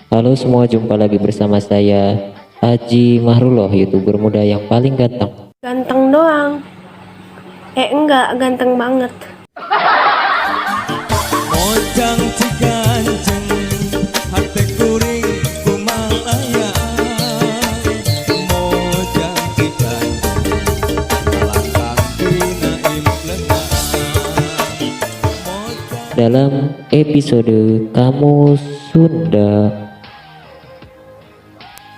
Halo semua, jumpa lagi bersama saya Aji Mahrullah, YouTuber muda yang paling ganteng. Ganteng doang. Eh enggak, ganteng banget. Mojang Ciganjeng hate kuring kumalayang. Mojang Ciganjeng kalangkang dina implengan. Mojang Dalam episode Kamus Sunda.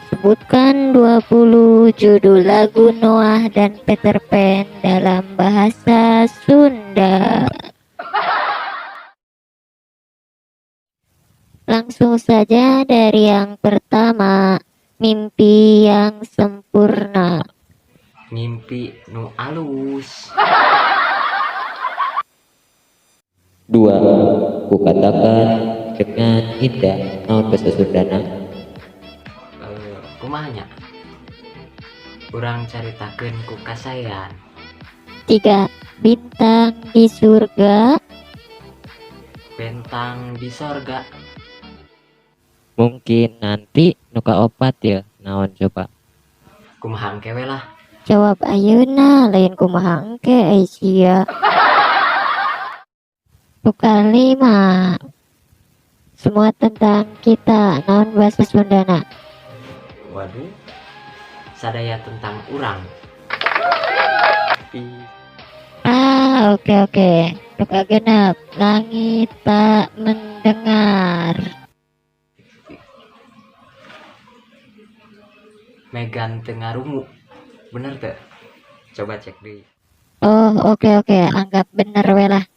Sebutkan 20 judul lagu Noah dan Peter Pan dalam bahasa Sunda. Langsung saja dari yang pertama, mimpi yang sempurna. Mimpi nu alus. 2. Kukatakan dengan indah. Naon bahasa Sundana? Kumaha nya? Urang caritakeun ku kasayan. 3. Bintang di surga. Bentang di sorga. Mungkin nanti nu kaopat ya. Naon coba? Kumaha engke we lah. Jawab ayeuna lain kumaha engke ai sia. Nu kalima. Semua tentang kita. Naon bahasa Sundana? Waduh. Sadaya tentang urang. Ah, oke. Nu kagenep, langit tak mendengar. Megan teu ngarungu. Bener teu? Coba cek deui. Oh, oke, anggap bener we lah.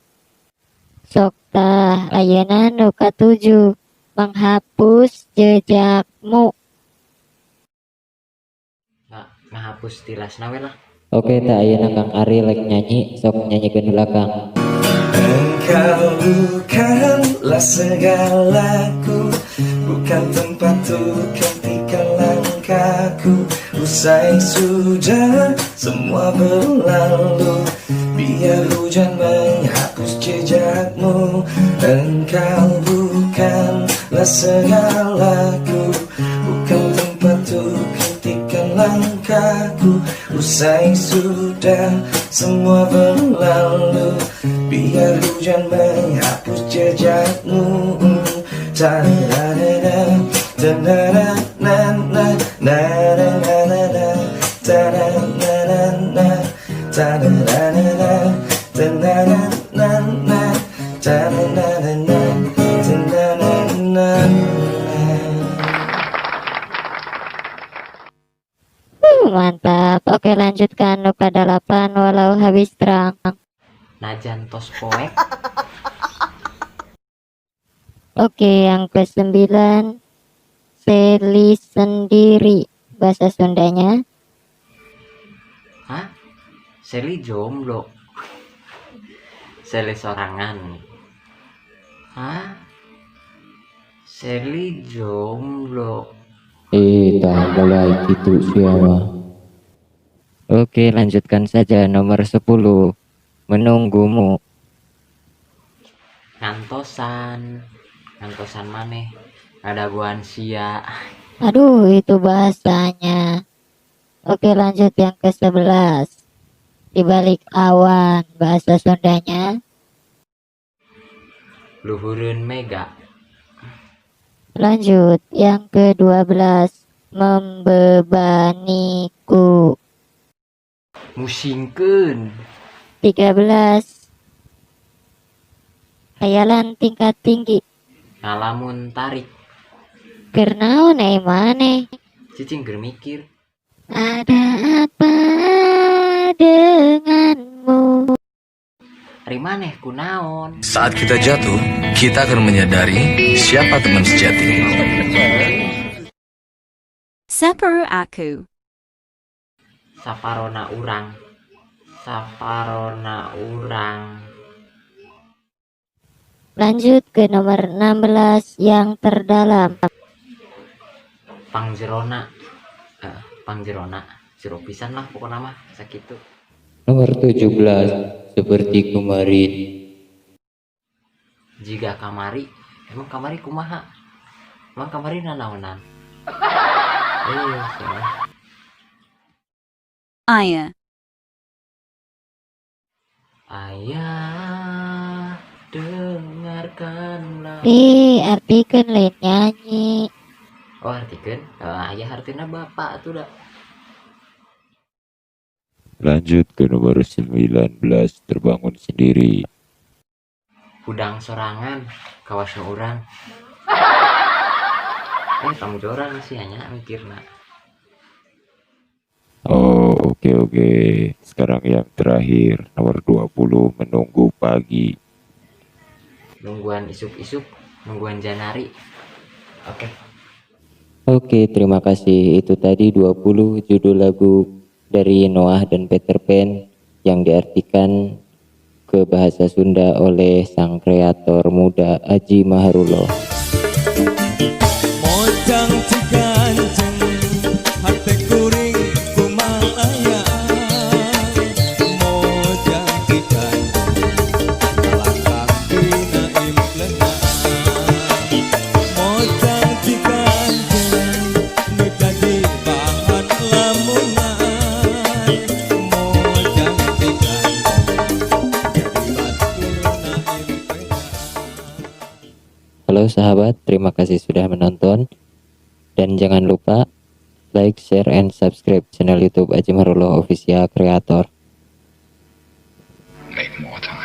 Sok tah ayeuna nu katujuh, menghapus jejakmu. Ngahapus tilasna we lah. Oke, tah ayeuna Kang Ari lek nyanyi, sok nyanyikeun heula Kang. Engkau bukanlah segalaku, bukan tempat untuk hentikan langkahku. Usai sudah semua berlalu, biar hujan menghapus jejakmu. Engkau bukanlah segalaku, bukan tempat untuk hentikan langkahku. Usai sudah semua berlalu, biar hujan menghapus jejakmu. Ta-da-da-da, ta-da-da-na-na, na-na-na-na-na, ta-da-na-na-na, ta-da-da-na-na, ta-na-na-na-na, ta-na-na-na-na, ta-na-na-na-na. Mantap. Oke, lanjutkan nu kadalapan walau habis terang. Najan tos poek. Oke, yang ke-9, Seli sendiri bahasa Sundanya. Hah? Seli jomblo. Seli sorangan. Hah? Seli jomblo. Tah mulai gitu siapa. Oke, lanjutkan saja nomor 10. Menunggumu. Ngantosan. Ngantosan maneh. Ngadaguan sia. Aduh, itu bahasanya. Oke, lanjut yang ke-11. Di balik awan bahasa Sundanya. Luhureun mega. Lanjut yang ke-12, membebaniku. Musingkeun. 13. Khayalan tingkat tinggi. Ngalamun tarik. Keur naon ai maneh? Cicing keur mikir. Ada apa denganmu? Ari maneh kunaon? Saat kita jatuh, kita akan menyadari siapa teman sejati. Saparu aku. Saparona urang. Saparona urang. Lanjut ke nomor 16 yang terdalam. Pangjerona. Pangjerona. Jero pisan lah pokokna mah sakitu. Nomor 17, seperti kemarin. Jiga kamari, emang kamari kumaha? Emang kamari nanaonan? Siapa? Ayah. Ayah, dengarkanlah. Ih, artikeun, lain nyanyi. Oh, artikeun. Oh, ayah artinya bapak tuh dah. Lanjut ke nomor 19, terbangun sendiri. Hudang sorangan, kawas nu urang. Tong jorang sih hanya mikirna. Oh, oke. Sekarang yang terakhir, nomor 20, menunggu pagi. Nungguan isuk-isuk, nungguan janari. Oke. Oke, terima kasih. Itu tadi 20 judul lagu dari Noah dan Peter Pan yang diartikan ke bahasa Sunda oleh sang kreator muda Aji Maharullah. Mojang Ciganjeng hate kuring kumalaya. Mojang Ciganjeng kalangkang dina implengan. Mojang Ciganjeng nu jadi bahan lamunan. Mojang Ciganjeng jadi baturna impengan. Halo sahabat, terima kasih sudah menonton. Dan jangan lupa like, share, and subscribe channel YouTube Aji Maharullah Official Creator. Make more.